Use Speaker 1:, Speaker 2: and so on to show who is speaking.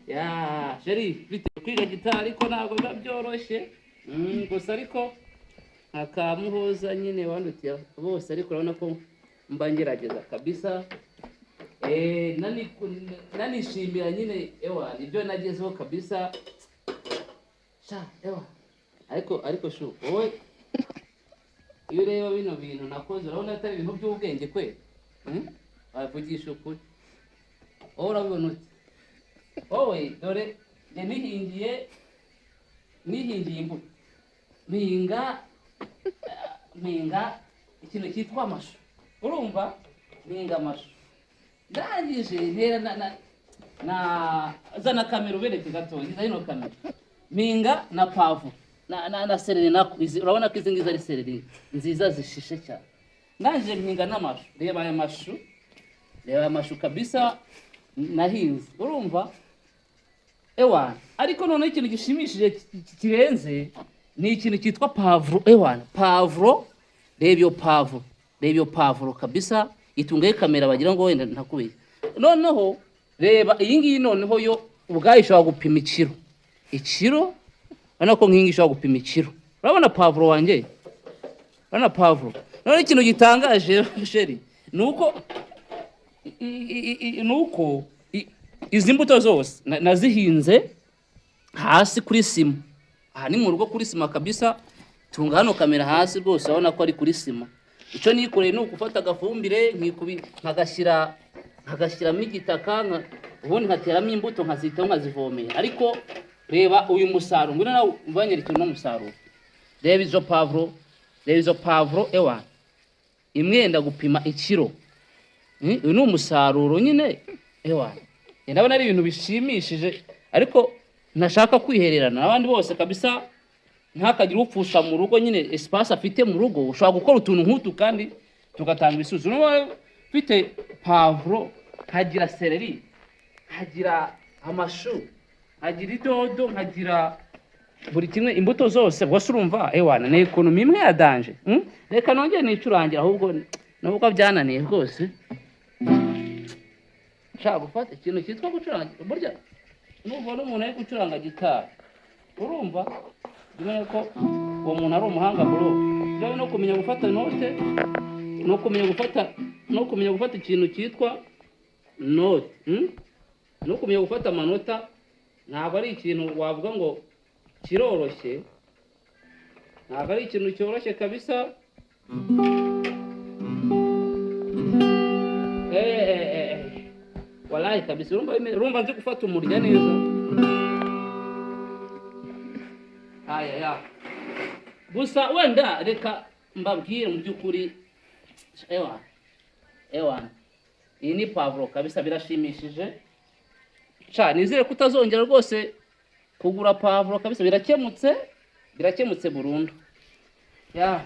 Speaker 1: Ya chéri, bite? Kwiga gitari ariko ntabwo biba byoroshye. Gusa ariko akamuhoza nyine wandutiye bose, ariko urabona ko mba ngerageza kabisa. Nanishimira nyine, ewa, ibyo nagezeho kabisa sha, ewa. Ariko chou, wowe iyo ureba bino bintu nakoze, urabona atari ibintu by'ubwenge kwe? Wavugisha ukuri, wowe urabibona ute? Wowe dore njye nihingiye imbuto, mpinga ikintu cyitwa amashu. Urumva, mpinga amashu, ndangije ntera na zana kamera ubereke gatoya, ngiza hino kamera. Mpinga na poivron na céleri nako. Izi urabona ko izi ngizi ari céleri nziza zishishe cyane. Ndangije mpinga n'amashu. Reba aya mashu, reba aya mashu kabisa nahinze. Urumva, ewana, ariko noneho ikintu gishimishije kirenze ni ikintu cyitwa poivron. Ewana, poivron, reba iyo poivron, reba iyo poivron kabisa. Itungaye kamera bagira ngo wenda ntakubeshya. Noneho reba iyi ngiyi, noneho yo ubwayo ishobora gupima ikiro, ikiro. Urabona ko nk'iyi ngiyi ishobora gupima ikiro. Urabona poivron wanjye? Urabona poivron? Noneho ikintu gitangaje, chéri, ni uko izi mbuto zose nazihinze hasi kuri sima. Aha ni mu rugo kuri sima kabisa. Tunga hano kamera hasi rwose, urabona ko ari kuri sima. Icyo nikoreye ni ugufata agafumbire nkagashyiramo igitaka, ubundi nkateramo imbuto, nkazitaho, nkazivomera. Ariko reba uyu musaruro, ngwino nawe ubanyereke uno musaruro. Reba izo poivron, reba izo poivron, ewa, imwe yenda gupima ikiro. Uyu ni umusaruro nyine, ewa. Ndabona ari ibintu bishimishije, ariko ntashaka kwihererana n'abandi bose kabisa. Ntihakagire upfusha mu rugo nyine espace afite mu rugo. Ushobora gukora utuntu nk'utu kandi tugatanga ibisubizo. Niba ufite poivron, nkagira céleri, nkagira amashu, nkagira idodo, nkagira buri kimwe, imbuto zose, bwose urumva, ewana, ni économie imwe ya danger. Reka nongere nicurangira ahubwo, nubwo byananiye rwose. Nshaka gufata ikintu cyitwa gucuranga. Burya nubona umuntu ari gucuranga gitari, urumva, jya umenya ko uwo muntu ari umuhanga, bro. Byo no kumenya gufata note, no kumenya gufata ikintu cyitwa note, No kumenya gufata amanota ntabwo ari ikintu wavuga ngo kiroroshye, ntabwo ari ikintu cyoroshye kabisa. Wallahi kabisa, urumva nzi gufata umurya neza. Aya ya gusa wenda reka mbabwire mu by'ukuri, ewa, ewa, iyi ni poivron kabisa, birashimishije. Sha, nizere ko utazongera rwose kugura poivron kabisa. Birakemutse, birakemutse burundu ya.